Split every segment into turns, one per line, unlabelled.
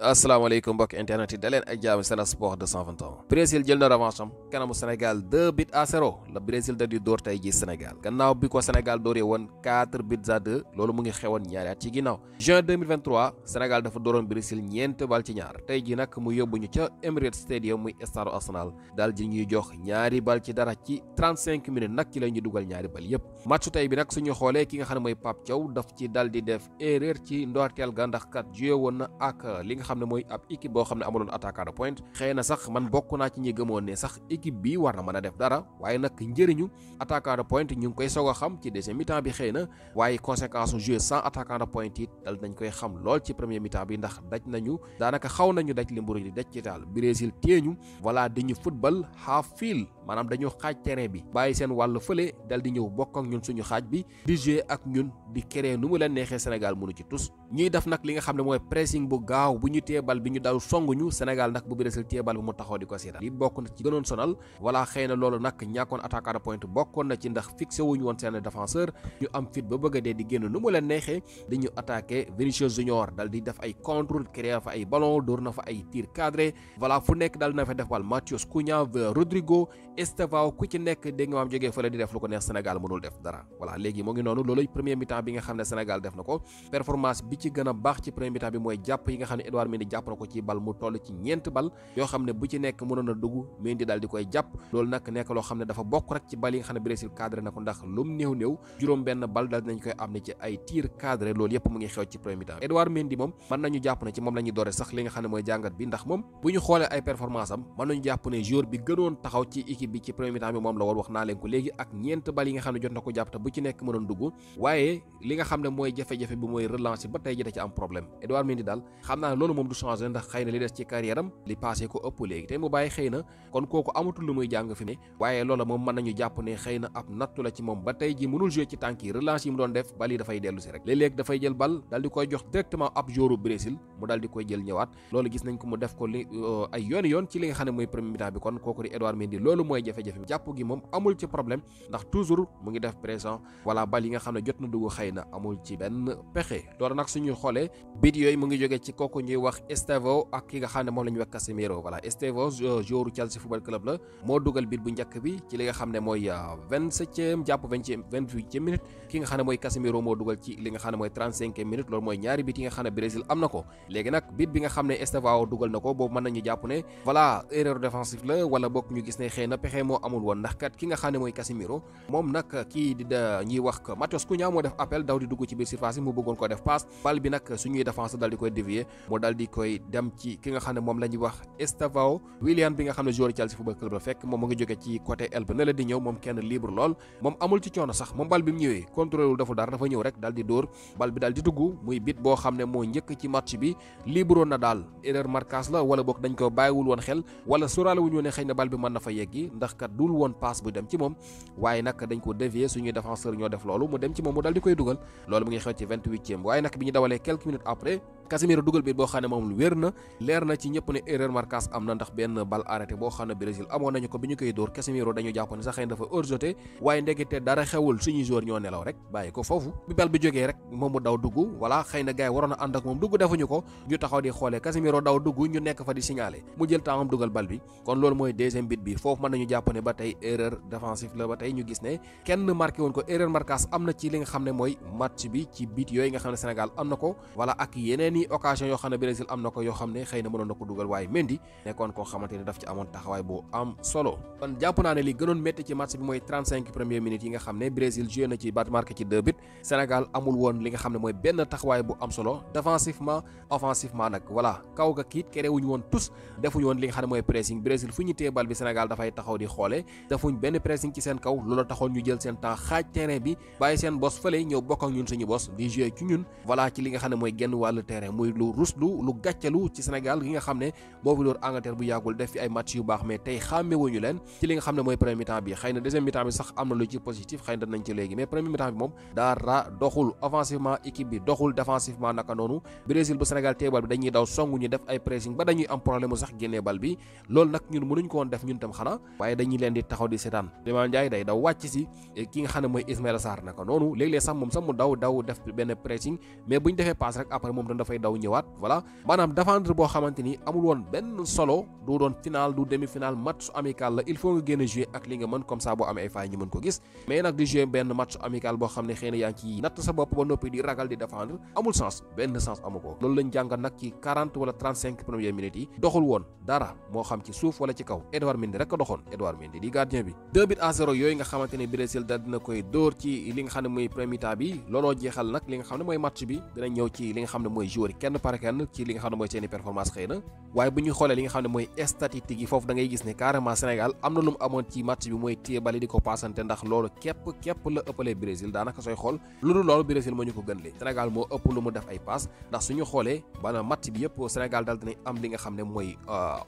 asalaamaaleykum mbokk internet yi daleen ak jaamu Sen Sport 221 Brésil jël na revanche am kanamu Sénégal 2-0 la Brésil da di dóor tey ji Sénégal gannaaw bi ko Sénégal dóoree woon 4-2 loolu mu ngi xewoon ñaari at ci ginnaaw juin 2023 Sénégal dafa dóoroon Brésil ñeent bal ci ñaar tey ji nag mu yóbbu ñu ca Emirates Stadium muy stade Arsenal daal di ñuy jox ñaari bal ci dara ci 35 minutes nag ci la ñuy dugal ñaari bal yépp matchu tey bi nag suñu xoolee ki nga xam ne mooy Pape Thiaw daf ci dal di def erreur ci ndorteel ga ndax kat joué woon na ak li nga xam ne mooy ab équipe boo xam ne amuloon attaquant de pointe xëy na sax man bokk naa ci ñi gëmoon ne sax équipe bi war na mën a def dara waaye nag njëriñu attaquant de pointe ñu ngi koy soog a xam ci deuxième mi-temps bi xëy na waaye conséquence u jouer sans attaquant de pointe it dal nañ koy xam lool ci premier mi-temps bi ndax daj nañu daanaka xaw nañu daj li mburu di daj ci taal Brésil téeñu voilà di ñu football half field maanaam dañu xaaj terrain bi bàyyi seen wàllu fële dal di ñëw bokk ak ñun suñu xaaj bi di jouer ak ñun di créer nu mu leen neexee Sénégal mënu ci tus ñuy def nag li nga xam ne mooy pressing bu gaaw bu ñu téye bal bi ñu daw songuñu Sénégal nag bu Brésil téye bal bi mu taxaw di ko seetaan li bokk na ci gënoon sonal voilà xëy na loolu nag ñàkkoon attaquant de pointe bokkoon na ci ndax fixé wuñu woon seen défenseur ñu am fit ba bëgg a dee di génn nu mu leen neexee dañu attaqué Vinicius Junior dal di def ay contrôle créer fa ay ballon dóor na fa ay tir cadré voilà fu nekk dal na fa def bal Matheus Cunha Rodrigo Estevao ku ci nekk dégg nga maam jógee fële di def lu ko neex Sénégal mënul def dara voilà léegi moo ngi noonu loolu premier mi-temps bi nga xam ne Sénégal def na ko performance bi ci gën a baax ci premier mi-temps bi mooy jàpp yi nga xam ne Edouard Mendy jàpp na ko ci bal mu toll ci ñeent bal yoo xam ne bu ci nekk mënoon a dugg Mendy daal di koy jàpp loolu nag nekk loo xam ne dafa bokk rek ci bal yi nga xam ne Brésil cadré na ko ndax lum néew juróom benn bal daal dinañ koy am ne ci ay tir cadré loolu yëpp mu ngi xew ci premier mi-temps Edouard Mendy moom mën nañu jàpp ne ci moom la ñuy doore sax li nga xam ne mooy jàngat bi ndax moom bu ñu xoolee ay performance am mën nañu jàpp ne joueur bi gënoon taxaw ci équipe bi ci premier mi-temps bi moom la woon wax naa leen ko léegi ak ñeent bal yi nga xam ne jot na ko jàpp te bu ci nekk mënoon dugg waaye li nga xam ne mooy jafe-jafe bi mooy relance ba tey ji da ci am problème Edouard Mendy daal xam naa ne loolu moom du changé ndax xëy na li des ci carrière am li passé ko ëpp léegi te mu bàyyi xëy na kon kooku amatul lu muy jàng fi ne waaye loola moom mën nañu jàpp ne xëy na ab nattu la ci moom ba tey ji mënul jouer ci tànk yi relance yi mu doon def bal yi dafay dellu si rek léeg-léeg dafay jël bal dal di koy jox directement ab joueur Brésil mu dal di koy jël ñëwaat loolu gis nañ ko mu def ko li ay yoon ci li nga xam ne mooy premier mi-temps bi kon kooku di Edouard Mendy loolu mooy jafe-jafe jàpp gi moom amul ci problème ndax toujours mu ngi def présent voilà bal yi nga xam ne jot na dugg xëy na amul ci benn pexe loolu nag suñu xoolee bit yooyu mu ngi jógee ci kooku ñuy wax Estevao ak ki nga xam ne moom la ñuy wax Casemiro voilà Estevao joueur Chelsea football club la moo dugal bit bu njëkk bi ci li nga xam ne mooy 27e jàpp 28e minute ki nga xam ne mooy Casemiro moo dugal ci li nga xam ne mooy 35e minute loolu mooy ñaari bit yi nga xam ne Brésil am na ko léegi nag bit bi nga xam ne Estevao dugal na ko boobu mën nañu jàpp ne voilà erreur défensive la wala bokk ñu gis ne xëy na pexe moo amul woon ndax kat ki nga xam ne mooy Casemiro moom nag kii di da ñuy wax que Matheus Cunha moo def appel daw di dugg ci biir surface yi mu bëggoon ko def passe bal bi nag suñuy défense dal di koy dévier mu dal di koy dem ci ki nga xam ne moom la ñuy wax Estevao Willian bi nga xam ne joueur Chelsea football club la fekk moom mu ngi jóge ci côté aile ba na la di ñëw moom kenn libre lool moom amul ci coono sax moom bal bi mu ñëwee contrôlé wul deful dara dafa ñëw rek dal di dóor bal bi dal di dugg muy bit boo xam ne moo njëkk ci match bi libre na daal erreur marquage la wala boog dañ ko bàyyiwul woon xel wala sóoraale wuñu ne xëy na bal bi mën na fa yeggi ndax kat dul woon passe bu dem ci moom waaye nag dañ ko dévier suñuy défenseur ñoo def loolu mu dem ci moom mu dal di koy dugal loolu mu ngi xew ci 28e waaye nag bi ñu dawalee quelques minutes après Casemiro dugal biir boo xam ne moom wér na leer na ci ñëpp ne erreur marquage am na ndax benn bal arrêté boo xam ne Brésil amoon nañu ko bi ñu koy dóor Casemiro dañu jàpp ne sax xëy na dafa hors-jeu waaye ndekete dara xewul suñuy joueur ñoo nelaw rek bàyyi ko foofu bi bal bi jógee rek moom mu daw dugg voilà xëy na gars yi waroon a ànd ak moom dugg defuñu ko ñu taxaw di xoolee Casemiro daw dugg ñu nekk fa di signaler mu jël temps am dugal bal bi kon loolu mooy deuxième bit bi foofu mën nañu jàpp ne ba tey erreur défensive la ba tey ñu gis ne kenn marqué woon ko erreur marquage am na ci li nga xam ne mooy match bi ci bit yooyu nga xam ne Sénégal am na ko voilà ak yeneen i occasion yoo xam ne Brésil am na ko yoo xam ne xëy na mënoon na ko dugal waaye Mendy nekkoon koo xamante ne daf ci amoon taxawaay bu am solo kon jàpp naa ne li gënoon métti ci match bi mooy 35 premières minutes yi nga xam ne Brésil joué na ci bat marqué ci 2 buts Sénégal amul woon li nga xam ne mooy benn taxawaay bu am solo défensivement offensivement nag voilà kaw ga kiit kere wuñu woon tous defuñu woon li nga xam ne mooy pressing Brésil fu ñu téye bal bi Sénégal dafay taxaw di xoole defuñ benn pressing ci seen kaw loolu taxoon ñu jël seen temps xaaj terrain bi bàyyi seen bos fële ñëw bokk ak ñun suñu bos di joué ci ñun voilà ci li nga xam ne mooy genn wàllu terrain muy lu ruslu lu gàccalu ci Sénégal gi nga xam ne boobu loolu Angleterre bu yàggul def fi ay match yu baax mais tey xàmmewuñu leen ci li nga xam ne mooy premier mi-temps bi xëy na deuxième mi-temps bi sax am na lu ci positif xëy na nañ ci léegi mais premier mi-temps bi moom dara doxul offensivement équipe bi doxul défensivement naka noonu Brésil bu Sénégal téye bal bi dañuy daw songu ñu def ay pressing ba dañuy am problème sax génnee bal bi loolu nag ñun mënuñ ko woon def ñun tam xanaa waaye dañuy leen di taxaw di seetaan Iliman Ndiaye day daw wàcc si ki nga xam ne mooy Ismaïla Sarr naka noonu léeg-léeg sax moom sax mu daw def benn pressing mais buñ defee passe rek après moom tam dafay dafay daw ñëwaat voilà maanaam défendre boo xamante ni amul woon benn solo du doon final du demi final match amical la il faut nga génn jouer ak li nga mën comme ça boo amee ay faay ñu mën ko gis mais nag di jouer benn match amical boo xam ne xëy na yaa ngi ci natt sa bopp ba noppi di ragal di défendre amul sens benn sens amu ko loolu lañ jàngat nag ci 40 wala 35 premières minutes yi doxul woon dara moo xam ci suuf wala ci kaw Edouard Mendy rek a doxoon Edouard Mendy di gardien bi 2-0 yooyu nga xamante ne Brésil dal dina koy dóor ci li nga xam ne mooy premier mi-temps bi looloo jeexal nag li nga xam ne mooy match bi dina ñëw ci li nga xam ne mooy joueur yi kenn par kenn ci li nga xam ne mooy seeni performance xëy na waaye bu ñu xoolee li nga xam ne mooy statistique yi foofu da ngay gis ne carrément Sénégal am na lu mu amoon ci match bi mooy téye bali di ko passante ndax loolu képp la ëppalee Brésil daanaka sooy xool lu dul loolu Brésil moo ñu ko gën le Sénégal moo ëpp lu mu def ay passe ndax suñu xoolee bana match bi yëpp Sénégal dal dina am li nga xam ne mooy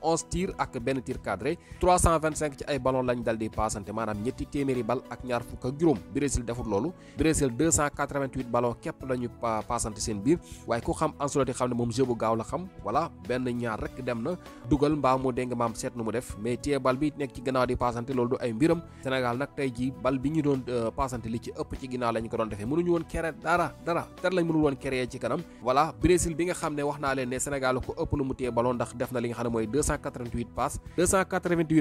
11 tirs ak benn tir cadré 325 ci ay ballon lañ dal di passante maanaam ñetti téeméeri bal ak ñaar fukk ak juróom Brésil defut loolu Brésil 288 ballon képp la ñu passante seen biir waaye ku xam Ancelotti xam ne moom jeu bu gaaw la xam voilà benn ñaar rek dem na dugal mbaa mu dégg maam seet nu mu def mais téye bal bi nekk ci gannaaw di passante loolu du ay mbiram Sénégal nag tey ji bal bi ñu doon passante li ci ëpp ci ginnaaw lañ ko doon defee mënuñu woon créer dara lañ mënul woon créer ci kanam voilà Brésil bi nga xam ne wax naa leen ne Sénégal ko ëpp lu mu téye ballon ndax def na li nga xam ne mooy 288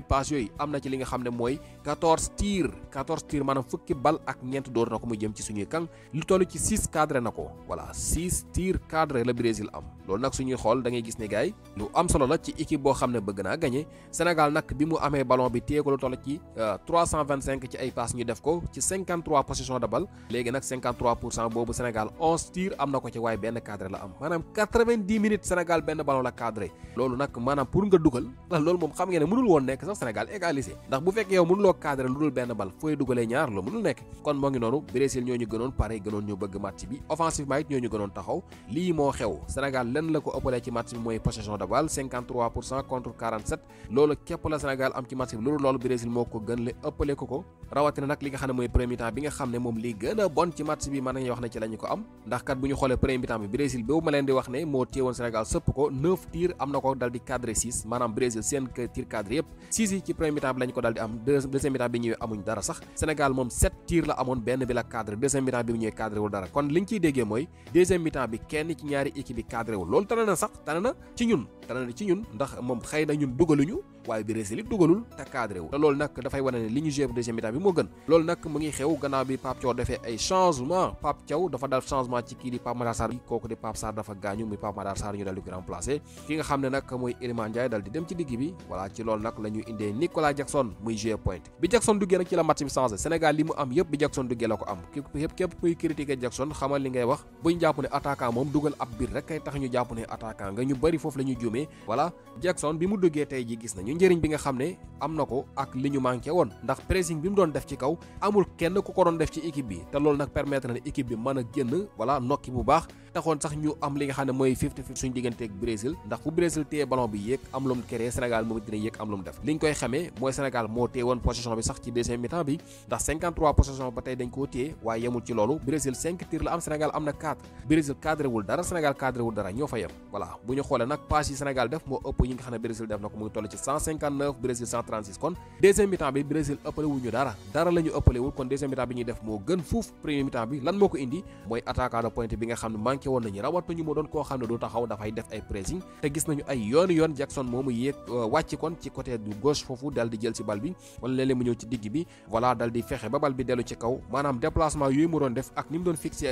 passes yooyu am na ci li nga xam ne mooy 14 tirs maanaam fukki bal ak ñeent door na ko mu jëm ci suñuy kan lu toll ci 6 cadré na ko voilà 6 tirs cadré la Brésil am loolu nag suñuy xool da ngay gis ne gars yi lu am solo la ci équipe boo xam ne bëgg naa gagné Sénégal nag bi mu amee ballon bi téye ko lu toll ci 325 ci ay passes ñu def ko ci 53 possession de balle léegi nag 53% boobu Sénégal 11 tirs am na ko ci waaye benn cadré la am maanaam 90 minutes Sénégal benn ballon la cadré loolu nag maanaam pour nga dugal loolu moom xam ngeen ne mënul woon nekk sax Sénégal égalisé ndax bu fekkee yow mënuloo cadré lu dul benn bal fooy dugalee ñaar loolu mënul nekk kon moo ngi noonu Brésil ñoo ñu gënoon pare gënoon ñu bëgg match bi offensivement it ñoo ñu gënoon taxaw lii moo xew Sénégal lenn la ko ëppalee ci match bi mooy possession de balle 53% contre 47 loolu képp la Sénégal am ci match bi loolu Brésil moo ko gën le ëppale ko rawatina nag li nga xam ne mooy premier mi-temps bi nga xam ne moom li gën a bon ci match bi mën nañu wax ne ci lañu ko am ndax kat bu ñu xoolee premier mi-temps bi Brésil boobu ma leen di wax ne moo téewoon Sénégal sëpp ko 9 tirs am na ko dal di cadré 6 maanaam Brésil seen tir cadré yëpp 6 yi ci premier mi-temps bi lañu ko dal di am deuxième mi-temps bi ñëwee amuñ dara sax Sénégal moom 7 tirs la amoon benn bi la cadré deuxième mi-temps bi mu ñëwee cadré wul dara kon liñ ciy déggee mooy deuxième mi-temps bi kenn ci ñaari équipe bi cadré wul loolu tane na ci ñun ndax moom xëy na ñun dugaluñu waaye Brésil it dugalul te cadré wu te loolu nag dafay wane ne li ñu joué bu deuxième mi-temps bi moo gën loolu nag mu ngi xew gannaaw bi Pape Thiaw defee ay changement Pape Thiaw dafa dal changement ci kii di Pape Matar Sarr kooku di Pape Sarr dafa gaañu muy Pape Matar Sarr ñu dal di ko remplacer ki nga xam ne nag mooy Iliman Ndiaye dal di dem ci digg bi voilà ci loolu nag la ñu indee Nicolas Jackson muy joué point bi Jackson duggee nag ci la match bi changé Sénégal li mu am yëpp bi Jackson duggee la ko am képp kuy critiquer Jackson xamal li ngay wax buñ jàpp ne attaquant moom dugal ab biir rek kay tax ñu jàpp ne attaquant nga ñu bëri foofu la ñuy juumee voilà Jackson bi mu duggee tey ji gis nañu njëriñ bi nga xam ne am na ko ak li ñu manqué woon ndax pressing bi mu doon def ci kaw amul kenn ku ko doon def ci équipe bi te loolu nag permettre na équipe bi mën a génn voilà nokki bu baax taxoon sax ñu am li nga xam ne mooy 50-50 suñu diggante ak Brésil ndax fu Brésil téye ballon bi yéeg am lu mu créé Sénégal moom dina yéeg am lu mu def li ñu koy xamee mooy Sénégal moo téye woon possession bi sax ci deuxième mi-temps bi ndax 53 possession ba tey dañ koo téye waaye yemul ci loolu Brésil 5 tirs la am Sénégal am na 4 Brésil cadré wul dara Sénégal cadré wul dara ñoo fa yem voilà bu ñu xoolee nag passe yi Sénégal def moo ëpp yi nga xam ne Brésil def na ko mu ngi toll ci 159 Brésil 136 kon deuxième mi-temps bi Brésil ëppale wuñu dara la ñu ëppale wul kon deuxième mi-temps bi ñuy def moo gën fuuf premier mi-temps bi lan moo ko indi mooy attaquant de pointe bi nga xam ne manqué woon nañu rawatuñu mu doon koo xam ne du taxaw dafay def ay pressing te gis nañu ay yoon Jackson moomu yéeg wàcc kon ci côté du gauche foofu dal di jël ci bal bi wala léeg-léeg mu ñëw ci digg bi voilà dal di fexe ba bal bi dellu ci kaw maanaam déplacement yooyu mu doon def ak ni mu doon fixé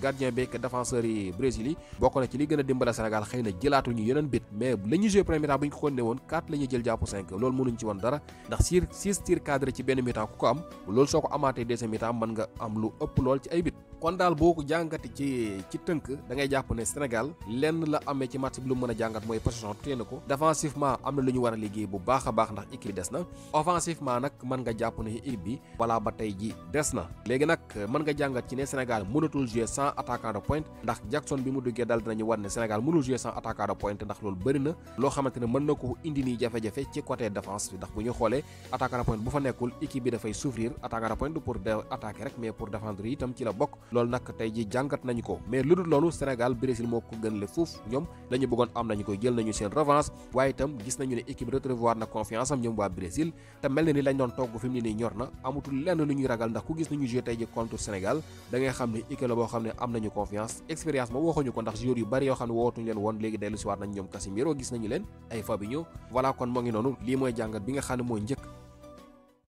gardien beeg défenseurs yi Brésil yi bokk na ci li gën a dimbala Sénégal xëy na jëlaatuñu yeneen bit mais la ñu joué premier mi-temps bu ñu ko continué woon 4 la ñuy jël jàpp 5 loolu mënuñ ci woon dara ndax 6 tirs cadré ci benn mi-temps ku ko am loolu soo ko amaatee deuxième mi-temps mën nga am lu ëpp lool ci ay bit kon daal boo ko jàngati ci tënk da ngay jàpp ne Sénégal lenn la amee ci match bi lu mën a jàngat mooy possession téye na ko défensivement am na lu ñu war a liggéey bu baax a baax ndax équipe bi des na offensivement nag mën nga jàpp ne équipe bi voilà ba tey ji des na léegi nag mën nga jàngat ci ne Sénégal mënatul jouer sans attaquant de pointe ndax Jackson bi mu duggee dal dinañu war ne Sénégal mënul jouer sans attaquant de pointe ndax loolu bëri na loo xamante ne mën na ko indi nii jafe-jafe ci côté défense bi ndax bu ñu xoolee attaquant de pointe bu fa nekkul équipe bi dafay souffrir attaquant de pointe du pour attaquer rek mais pour défendre itam ci la bokk loolu nag tey ji jàngat nañu ko mais lu dul loolu noonu Sénégal Brésil moo ko gën le fuuf ñoom la ñu bëggoon am nañu koy jël nañu seen revanche waaye itam gis nañu ne équipe retrouver na confiance am ñoom waa Brésil te mel na ni lañ doon togg fi mu ne nii ñor na amatul lenn lu ñuy ragal ndax ku gis nañu joué tey ji contre Sénégal da ngay xam ne équipe la boo xam ne am nañu confiance expérience moom waxuñu ko ndax joueurs yu bari yoo xam ne wootuñu leen woon léegi dellu si waat nañ ñoom Casemiro gis nañu leen ay Fabinho voilà kon moo ngi noonu lii mooy jàngat bi nga xam ne mooy njëkk